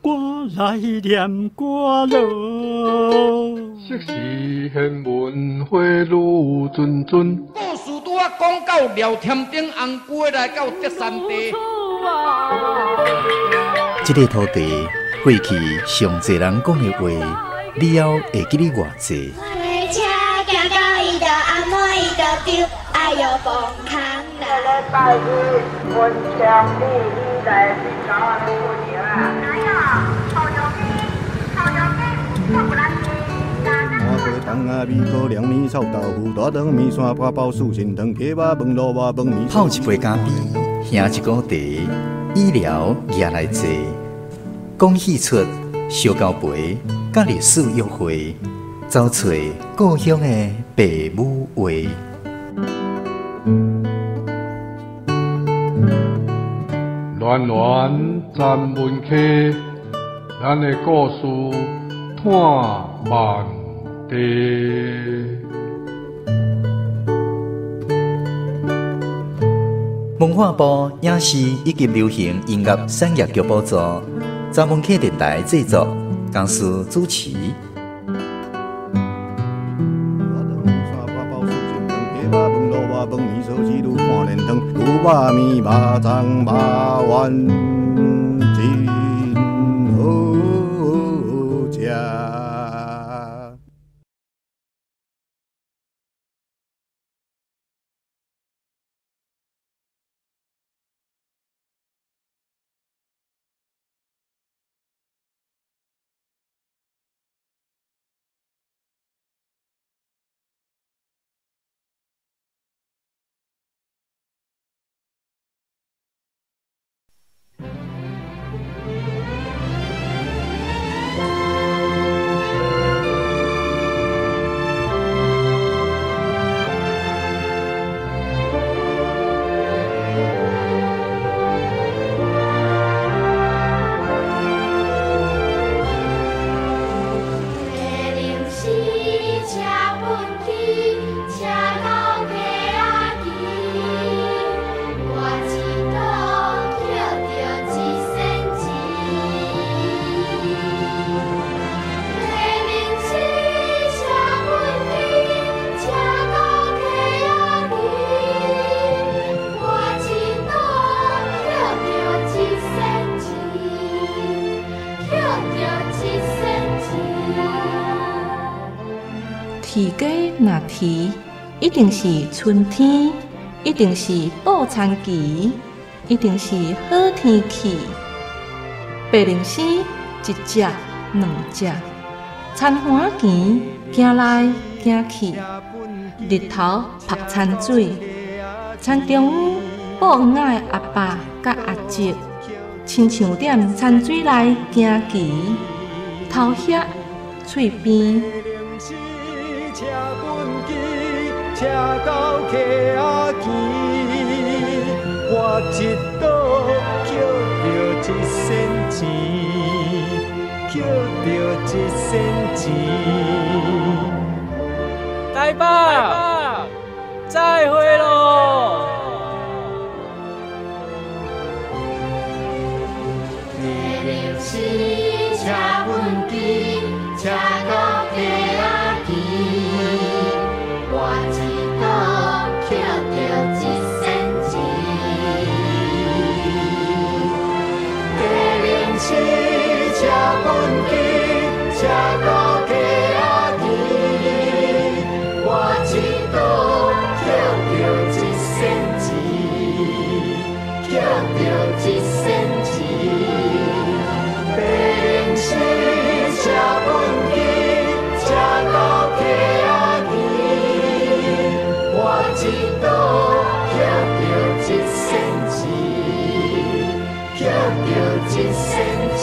歌來念歌囉。昔時贤文花愈谆谆。故事拄仔講到廖添丁紅龜來到德山地。這个土地過去上濟人講的話，你猶會記得偌濟？泡一杯咖啡，喝一壺茶，醫療也來坐，講戲出燒交陪，佮歷史約會，走揣故鄉的爸母話。暖暖咱文溪，咱的故事伴万地。文化部影視以及流行音樂產業局補助，查文溪電台製作，公司主持。铁鸡若啼，一定是春天，一定是報田期，一定是好天氣。白靈生一隻兩隻，田歡墘行來行去，日頭曝田水，田中央報黃仔的阿爸佮阿叔，親像踮田水內行棋，頭額喙邊。車到溪仔墘，我一倒捡著一仙錢，捡著一仙錢。台北，再會囉。車本機，車到溪仔墘，我一倒捡著一仙錢。鸡零翅，车本机，车到溪仔墘，我一倒捡著一仙钱，捡著一仙钱。白零翅，车本机，车到溪仔墘，我一倒捡著一仙钱，捡著一仙钱。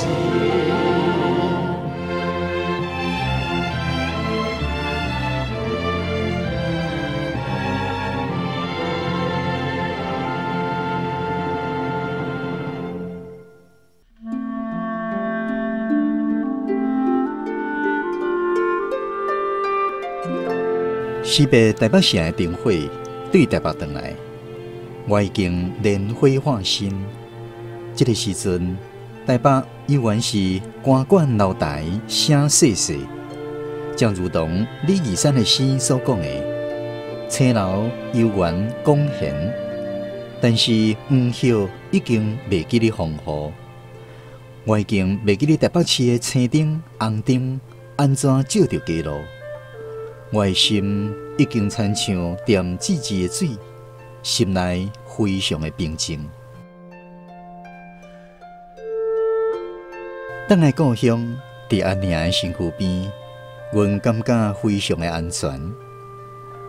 惜别台北城的灯火对台北转来，我已经莲花化身。这个时阵，台北犹原是官管楼台声细细，正如同李义山的诗所讲的：青楼犹原讲闲，但是黄叶已经袂记得风雨，我已经袂记得台北市的青灯红灯按怎照著街路，我的心已经亲像点滋滋的水，心内非常的平静。转来故乡，伫阿娘的身躯边，阮感觉非常的安全。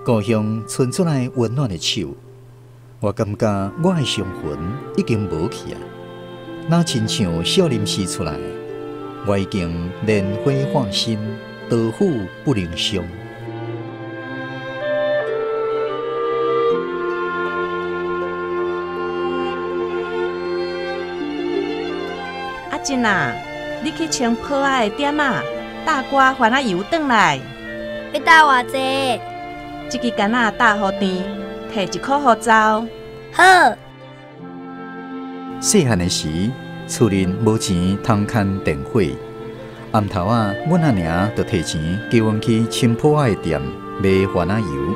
故乡伸出来温暖的手，我感觉我的伤痕已经无去啊，若亲像少林寺出来，我已经莲花化身，刀斧不能伤。阿珍啊，你去穿破仔的点仔，搭寡番仔油转来。欲搭偌济？这支柑仔搭予甜，提一箍予走。好。细汉的时，厝里无钱通牵电火，暗头仔，阮阿娘就提钱叫阮去青埔仔的店买番仔油。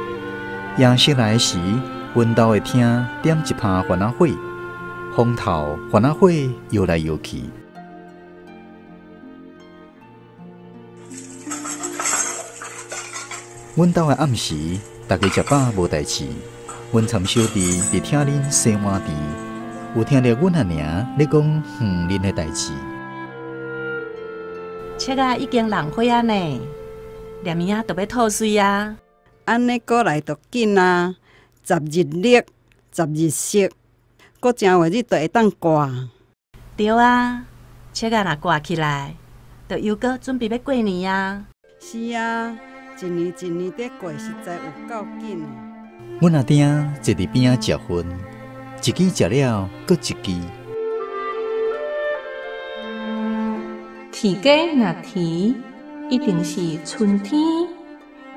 夜色来时，阮兜的厅点一拍番仔火，风头番仔火摇来摇去。阮兜的暗时，大家食饱无代志，阮参小弟伫厅恁洗碗池，有听著阮阿娘咧讲园林的代志。切仔已经弄花啊呢，连物仔都欲吐穗啊。按呢过来就紧啊，10日历，10日色，阁正月日就会当挂。对啊，切仔若挂起来，就又阁准备欲过年啊。是啊。一年一年伫过，实在有够紧的。阮阿爹坐伫边仔食薰，一支食了，阁一支。铁鸡若啼，一定是春天，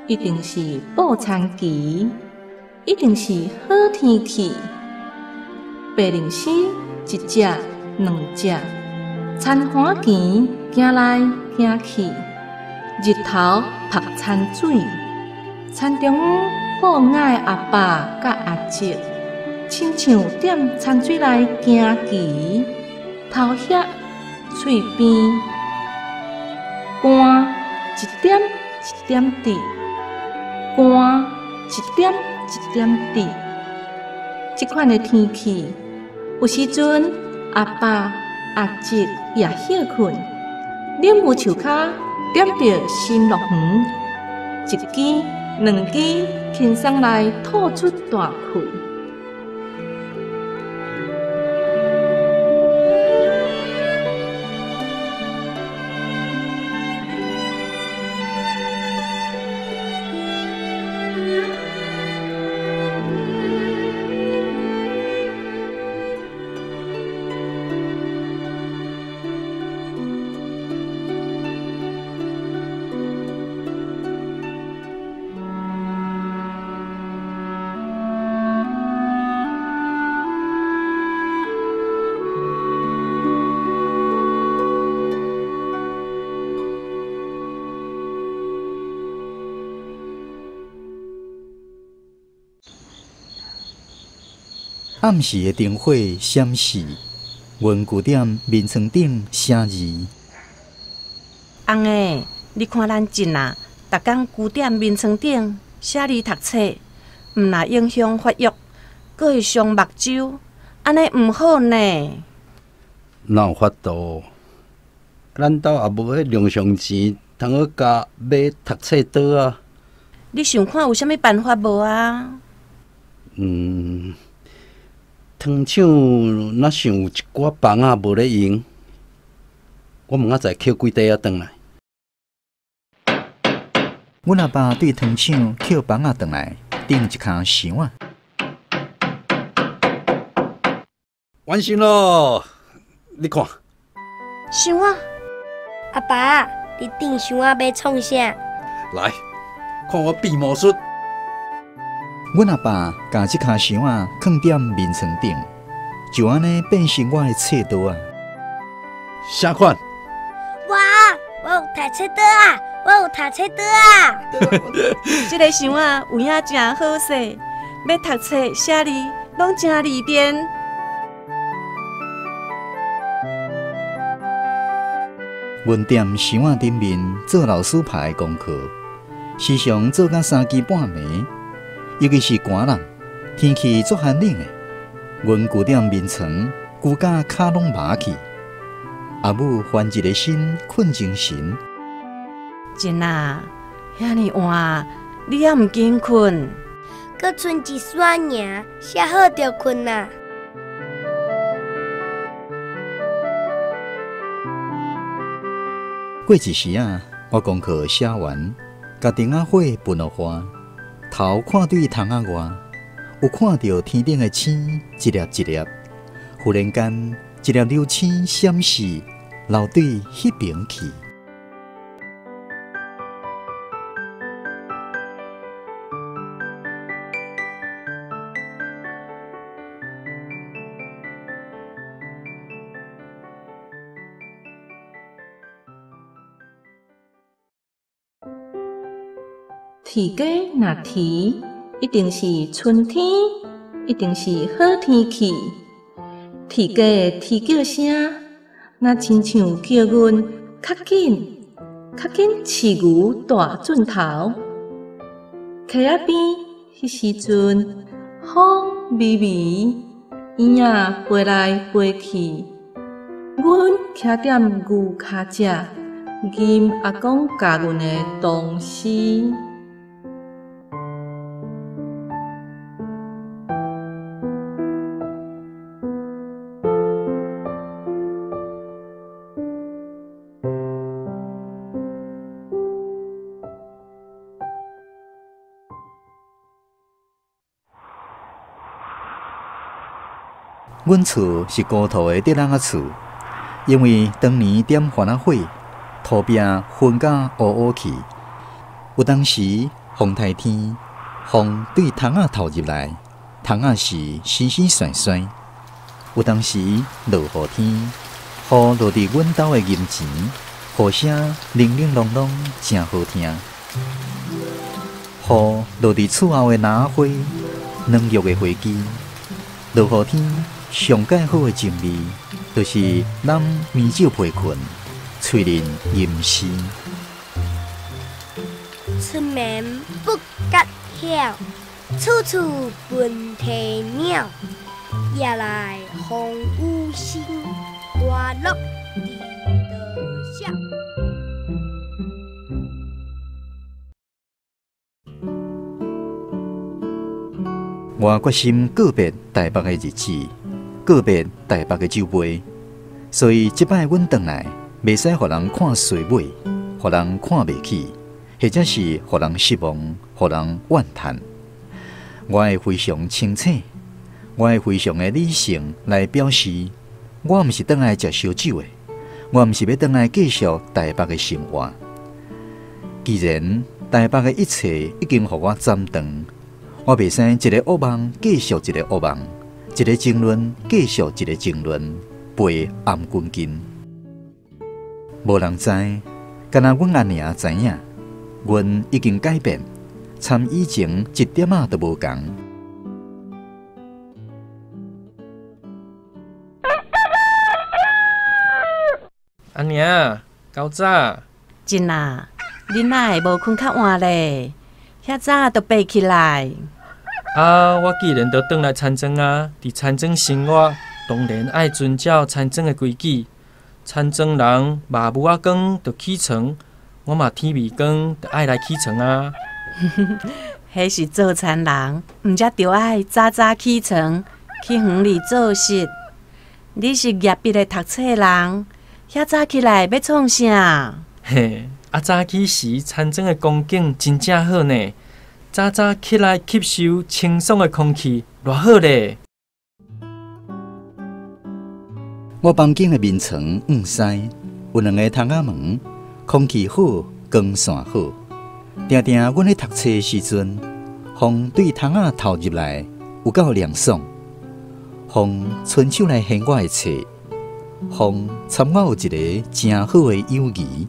一定是报田期，一定是好天气。白灵丝一只、两只，田花墘行来行去。日头曝田水，田中央抱爱阿爸佮阿叔，亲像踮田水内行棋，头遐喙边，汗一点一点滴，汗一点一点滴。这款的天气，有时阵阿爸阿叔也歇困，冷雾树跤。踮著新乐园，一支、两支，轻松来吐出大气。暗时的灯火闪烁，阮旧踮眠床顶写字。翁的，你看咱婶啊，逐工旧踮眠床顶写字读册，毋若影响发育，阁会伤目睭，按呢毋好呢。哪有法度？咱兜也无彼零用钱，通好加买读册桌啊。你想看有啥物办法无啊？糖厂若想有一寡房仔无咧用，我明仔载捡几块仔转来。阮阿爸对糖厂捡房仔转来，顶一跤箱仔。完成咯，你看。箱仔，阿爸，你顶箱仔欲创啥？来，看我变魔术。阮阿爸共这跤箱仔囥踮眠床顶，就按呢变成我的册桌仔。啥款？哇！我有读册桌啊！我有读册桌啊！这个箱仔有影诚好势，欲读册写字拢诚利便。阮踮箱仔顶面做老师派的功课，时常做到三更半暝，尤其是寒人，天气足寒冷的，阮旧踮眠床，龟甲跤拢麻去。阿母翻一个身，困精神。真啊，遐尔晚，你犹毋紧困？阁賰一线尔，写好就困啊。过一时仔，我功课写完，共灯仔火分予花，头看对窗仔外，有看著天顶的星一粒一粒，忽然间一粒流星闪逝，流对彼边去。铁鸡若啼，一定是春天，一定是好天气。铁鸡的啼叫声，若亲像叫阮较紧、较紧饲牛大圳头。溪仔边彼时阵，风微微，燕仔飞来飞去。阮徛踮牛跤脊，吟阿公教阮的唐诗。阮厝是高土的竹籠仔厝，因为当年点番仔火，土壁熏甲乌乌去。有当时风台天，风对窗仔透入来，窗仔是稀稀散散。有当时落雨天，雨落伫阮兜的门前，雨声零零隆隆，诚好听。雨落伫厝后的兰花，软玉的花枝，落雨天。上盖好的情味，就是揽棉罩被困，喙里吟诗。出门不觉晓，处处闻啼鸟。夜来风雨声，花落知多少。我决心告别台北的日子。告别台北的酒杯，所以这摆阮转来，袂使予人看衰尾，予人看袂起，或者是予人失望，予人怨叹。我会非常清醒，我会非常的理性来表示，我毋是转来食烧酒的，我毋是欲转来继续台北的生活。既然台北的一切已经予我斩断，我袂使一个恶梦继续一个恶梦。一个争论，继续一个争论，背頷颈筋。无人知，敢若阮阿娘知影，阮已经改变，参以前一点仔都无仝。阿娘，够早。真啊，你哪会无睏较晚咧？遐早就爬起来。啊！我既然都转来田庄啊，伫田庄生活，当然爱遵照田庄的规矩。田庄人肉母仔光就起床，我嘛天未光就爱来起床啊。彼是做田人，毋才著爱早早起床去园里做事。你是业毕的读册人，遐早起来欲创啥？嘿，啊早起时田庄的光景真正好呢。早早起来吸收清爽的空气，偌好咧！我房间的眠床往西有两个窗仔门，空气好，光线好。定定阮咧读册时阵，风对窗仔透入来，有够凉爽。风伸手来掀我的册，风参我有一个诚好的友谊。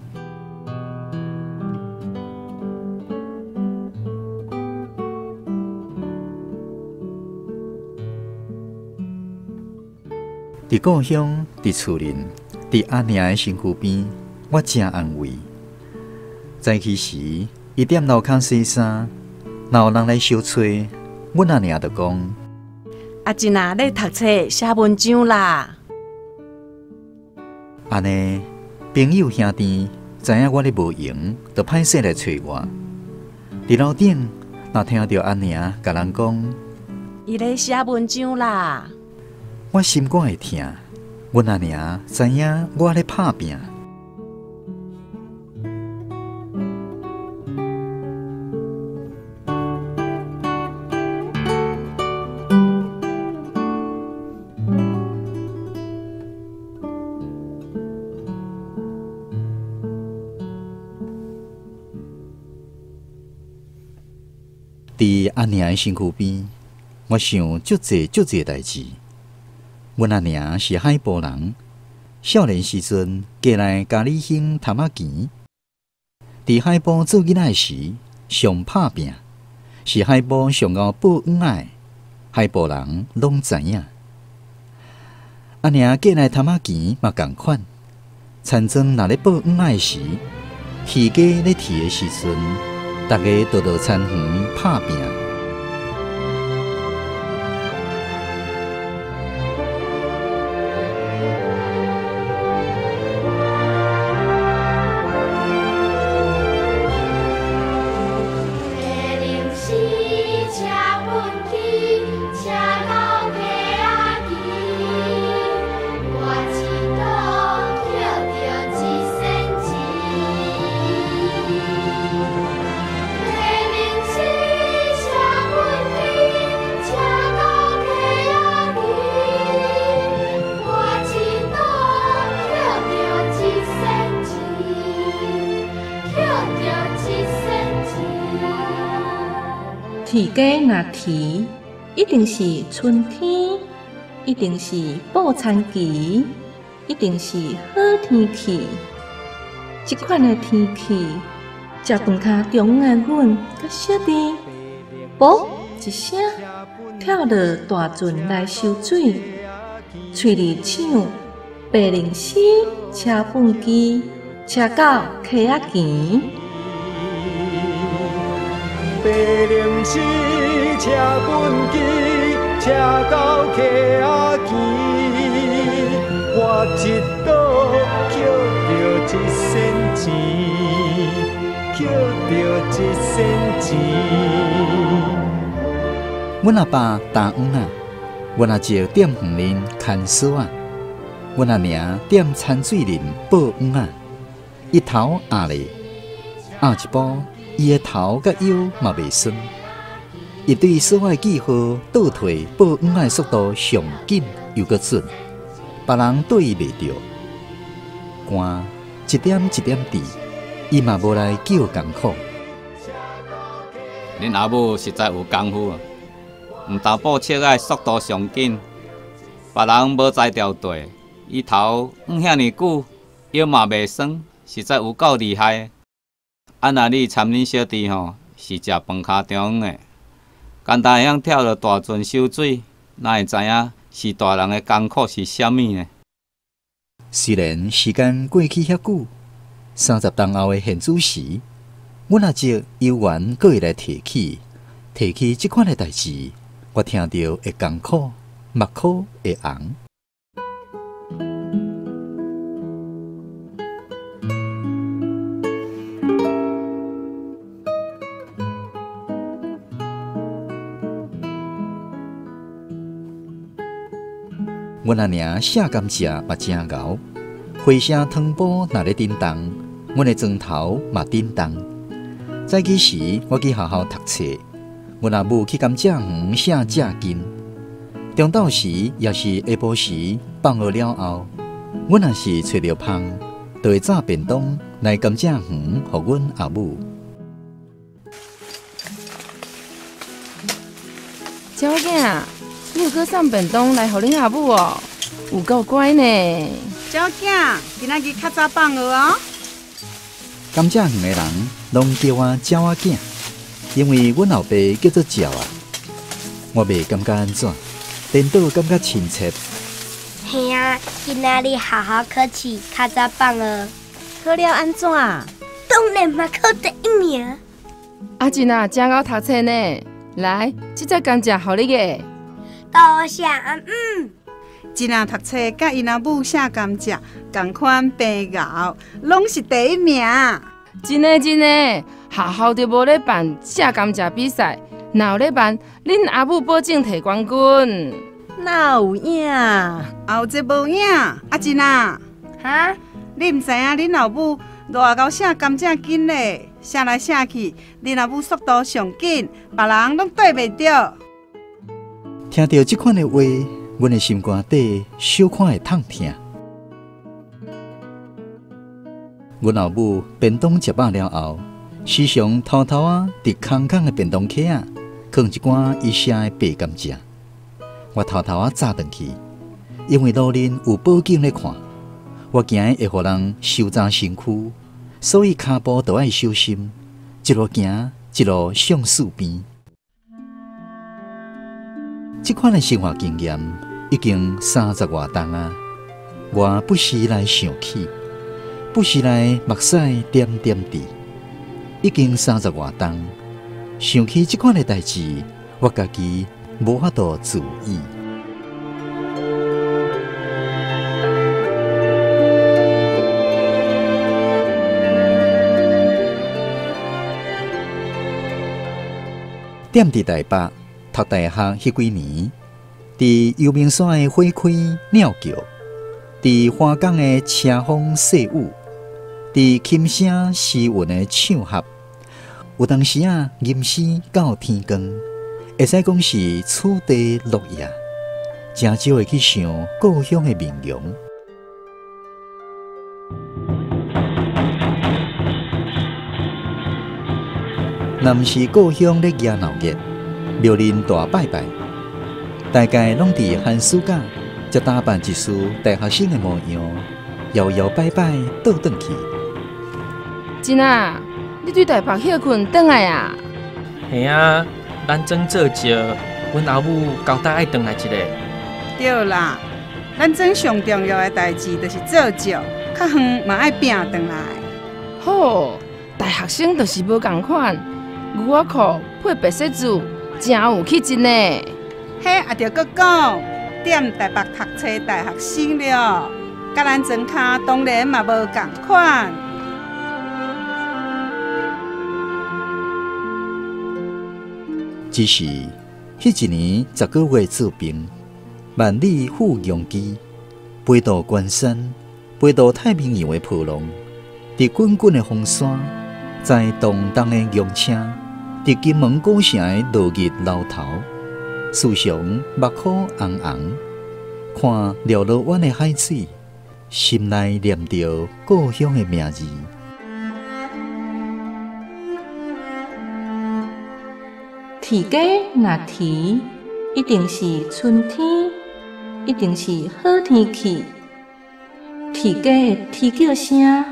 伫故乡，伫厝里，伫阿娘的身躯边，我诚安慰。早起时，伊踮楼跤洗衫，若有人来相揣，阮阿娘就讲：阿珍啊，咧读册写文章啦。按呢，朋友兄弟知影我咧无闲，就歹势来揣我。伫楼顶，若听著阿娘共人讲，伊咧写文章啦。我心肝会疼，阮阿娘知影我咧拍拚。伫阿娘的身躯边，我想足济足济代志。阮阿娘是海埔人，少年时阵嫁来嘉里兴潭仔墘。伫海埔做囡仔时，上拍拚，是海埔上𠢕报恩仔的，海埔人拢知影。阿娘嫁来潭仔墘嘛仝款，田庄若咧报恩仔时，鱼鸡咧啼的时阵，逐家都落田园拍拚。铁鸡若啼，一定是春天，一定是报田期，一定是好天气。这款的天气，食饭跤中央的阮佮小弟，啵一声跳落大船来收水，喙里唱白灵丝车畚机，车到溪仔墘。白龙丝车畚机，车到溪仔墘，我一倒捡著一仙钱，捡著一仙钱。阮阿爸担瓮仔，阮阿叔踮园林牵索仔，阮阿娘踮田水林报瓮仔，伊头压咧，压一步。伊的头佮腰嘛袂酸，伊对索仔的记号倒退报瓮仔的速度上紧又阁准，别人对伊袂著。汗一点一点滴，伊嘛无来叫艰苦。恁阿母实在有功夫啊！毋但报尺仔的速度上紧，别人无才调对，伊头焐遐尔久，腰嘛袂酸，实在有够厉害。啊！若你参恁小弟吼，是食饭跤中的，干焦会晓跳落大船收水，哪会知影是大人的艰苦是啥物呢？虽然时间过去遐久，30冬后的现此时，阮阿叔犹原阁会来提起，提起这款的代志，我听著会艰苦，目眶会红。阮阿娘写甘蔗嘛真𠢕，花生汤煲若咧叮当，阮的砖头嘛叮当。早起时我去学校读册，阮阿母去甘蔗园写蔗筋。中昼时也是下晡时放学了后，阮若是揣著芳，就会炸便当来甘蔗园予阮阿母。查某囝，你有阁送便当来予恁阿母哦，有够乖呢。鸟仔囝，今仔日較早放学哦。甘蔗园的人拢叫我鸟仔囝，因为阮老爸叫做鸟啊。我袂感觉按怎，颠倒感觉亲切。嘿啊，今仔日学校考试较早放学，考了按怎？当然嘛考第一名。阿珍啊，真𠢕读册呢！来，这只甘蔗予你个。多谢阿姆。珍啊读册，佮𪜶阿母写甘蔗，仝款平𠢕，拢是第一名。真的真的，学校就无咧办写甘蔗比赛，若有咧办，恁阿母保证摕冠军。哪有影？也有这无影？阿珍啊，哈？你毋知影恁老母偌𠢕写甘蔗紧咧，写来写去，恁阿母速度上紧，别人拢缀袂著。听著这款的话，阮的心肝底小可会痛疼。阮老母便当食饱了后，时常偷偷仔伫空空的便当盒仔，囥一寡伊写的白甘蔗。我偷偷仔走转去，因为路面有保警咧看，我惊会予人收扎身躯，所以跤步都爱小心，一路行一路上树边。这款的生活经验已经30外冬啊，我不时来想起，不时来目屎点点滴。已经30外冬，想起这款的代志，我家己无法度自已。踮伫台北读大学彼几年，伫阳明山的花开鸟叫，伫华冈的车风细雨，伫琴声诗韵的唱合，有当时啊，吟诗到天光，会使讲是此地绿叶，诚少会去想故乡的面容。若毋是故乡咧迎闹热，庙林大拜拜，大概拢伫寒暑假，才打扮一副大学生的模样，摇摇摆摆倒转去。珍啊，你对台北歇困转来啊？嘿啊，咱庄做醮，阮阿母交代爱转来一下。对啦，咱庄上重要的代志就是做醮，较远嘛爱拼转来。好，大学生就是无仝款，牛仔裤配白色字，真有气质呢。彼也著阁讲，踮台北读册大学生了，佮咱庄跤当然嘛无仝款。只是彼一年10个月做兵，万里赴戎机，飞渡关山，飞渡太平洋的波浪，伫滚滚的风沙，在动荡的戎车，伫金门古城的落日老头，思想目眶红红，看辽罗湾的海水，心内念著故乡的名字。铁鸡若啼，一定是春天，一定是好天气。铁鸡的啼叫声，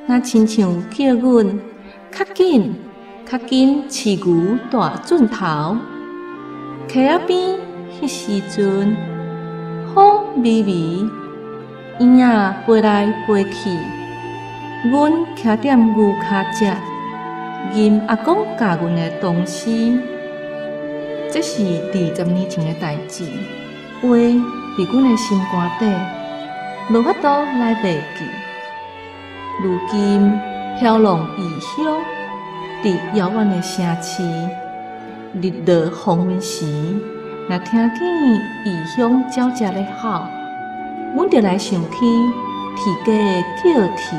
若亲像叫阮较紧、较紧饲牛大圳头。溪仔边彼时阵，风微微，鹰仔飞来飞去。阮徛踮牛跤只，吟阿公教阮的唐诗。这是20年前的代志，话伫阮的心肝底，无法度来忘记。如今飘浪异乡，伫遥远的城市，日落黄昏时，若听见异乡鸟只咧吼，阮就来想起铁鸡的叫啼。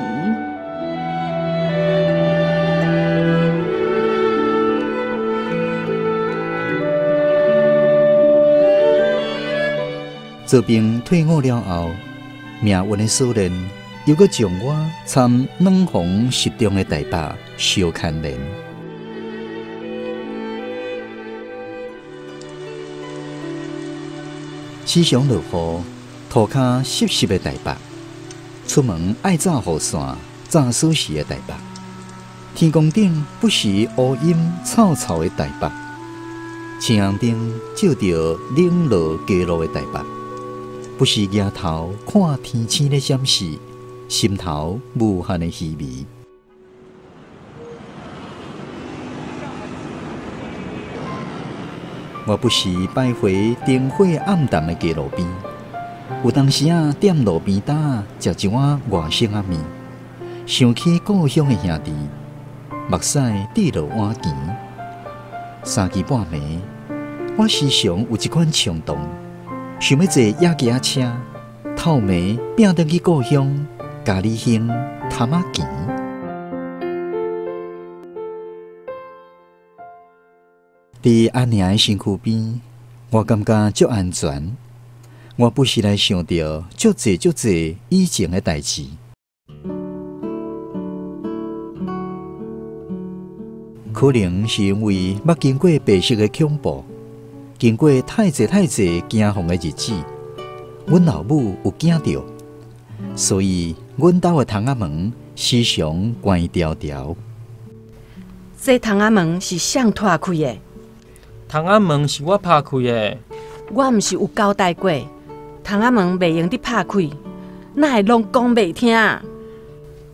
做兵退伍了后，命运的锁链又阁将我参暖风湿中的台北相牵连。时常落雨，涂跤湿湿的台北，出门爱罩雨伞、炸锁匙的台北，天空顶不时乌阴臭臭的台北，青红灯照著冷落街路的台北，不时举头看天星咧闪烁，心头无限的稀微。我不时徘徊灯火暗淡的街路边，有当时仔踮路边摊食一碗外省仔面，想起故乡的兄弟，目屎滴落碗墘。三更半暝，我时常有一款冲动，想欲坐野鸡仔车，透暝拼转去故乡嘉里兴潭仔墘。伫阿娘的身躯边，我感觉足安全。我不时来想著足济足济以前的代志，可能是因为捌经过白色的恐怖，经过太济太济惊惶的日子，阮老母有惊著，所以阮兜的窗仔门时常关牢牢。这窗仔门是谁拖开的？窗仔门是我拍开的。我毋是有交代过，窗仔门袂用得拍开，哪会拢讲袂听？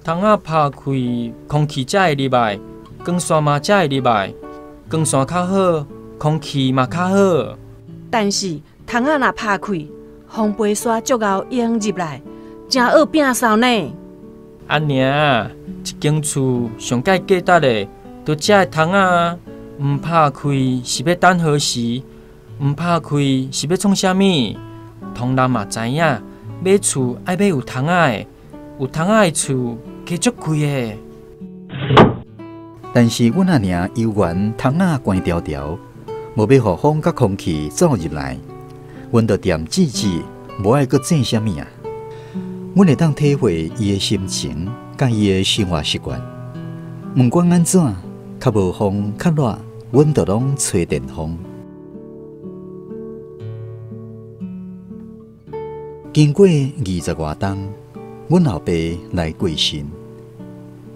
窗仔拍开，空气才会入来，光线嘛才会入来，光线较好，空气嘛较好。但是窗仔若拍开，风飞沙足𠢕涌入来，真恶变扫呢。阿娘，一间厝上盖价值的，就这个窗仔。毋拍开是欲等何时？毋拍开是欲创啥物？唐人嘛知影，买厝爱买有窗仔的，有窗仔的厝加足贵的。但是阮阿娘犹原窗仔关牢牢，无欲予风佮空气走入来。阮就踮止止，无爱阁做啥物啊。阮会当体会伊的心情，佮伊的生活习惯。毋管按怎，较无风较热，阮就拢吹电风。经过20外冬，阮老爸来过身，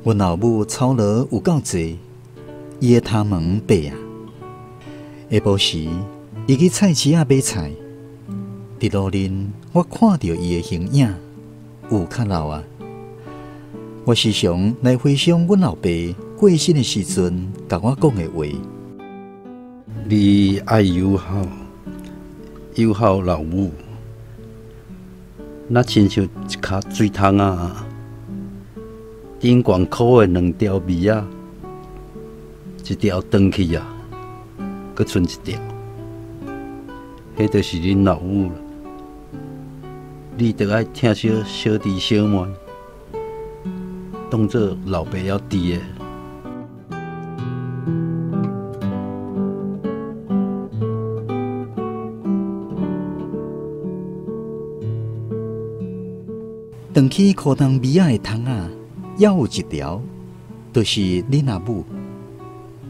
阮老母操劳有够济，伊的头毛白啊。下晡时，伊去菜市仔买菜，伫路面我看著伊的形影，有较老啊。我时常来回想阮老爸过身的时阵，共我讲的话。你爱友好，友好老母，若亲像一跤水桶仔，顶悬箍的两条尾仔，一条断去啊，阁剩一条，彼就是恁老母啦。你著爱疼惜小弟小妹，当做老爸要伫的。断去裤裆尾仔的窗仔，犹有一条，就是恁阿母。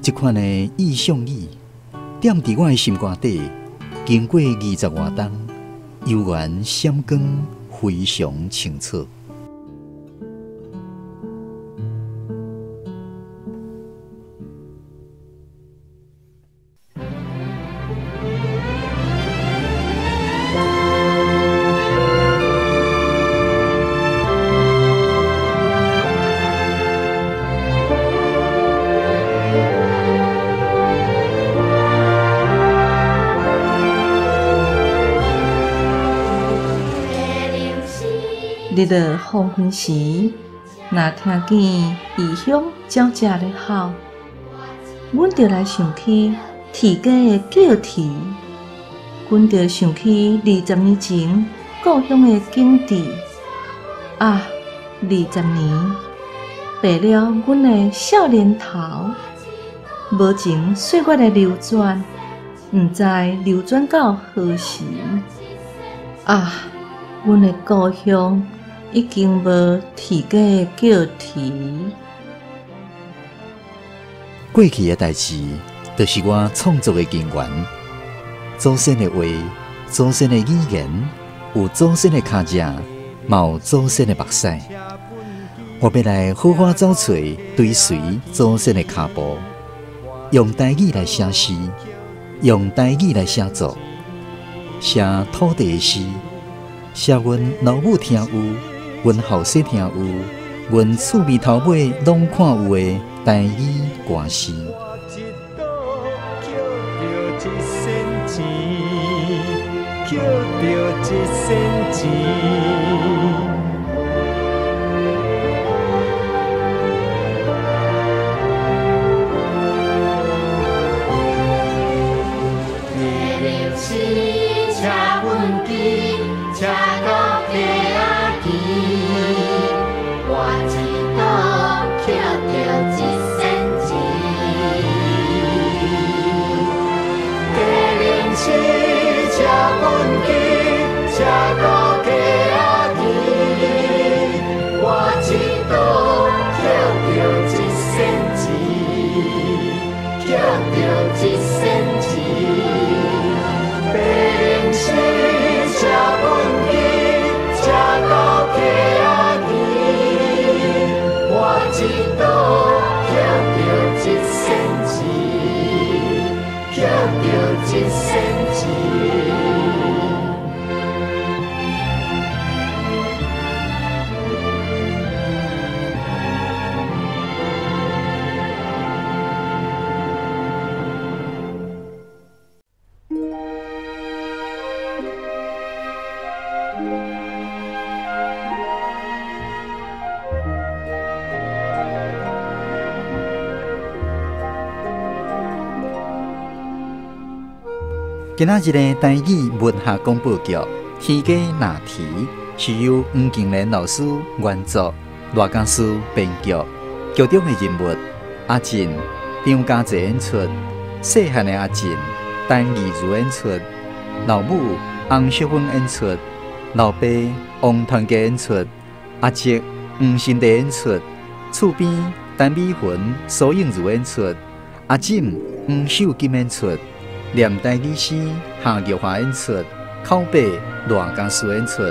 这款的意象语，踮伫我的心肝底，经过20外冬，犹原闪光，非常清楚。日落黄昏时，若听见异乡鸟只咧吼，阮就来想起铁鸡的叫啼，阮就想起20年前故乡的景致。啊，20年，白了阮的少年头，无情岁月的流转，毋知流转到何时。啊，阮的故乡已经无铁鸡的叫啼。过去的代志，就是我创作的根源。祖先的话，祖先的语言，有祖先的脚迹，嘛有祖先的目屎。我欲來好好走揣追隨祖先的跤步，用台語來寫詩，用台語來寫作，寫土地的詩，寫阮老母聽有，阮後生聽有，阮厝邊頭尾攏看有的台語歌詩。抾著一仙錢。今仔日的台語文學廣播劇《天雞若啼》是由黃敬蓮老師原作，賴家書編劇。劇中的人物：阿進、張家濟演出；細漢的阿進、陳義如演出；老母洪淑芬演出；老爸王團結演出；阿叔黃新地演出；厝邊陳美雲、蘇映如演出；阿婶黃秀金演出。念台語師夏玉華演出，口白賴家書演出。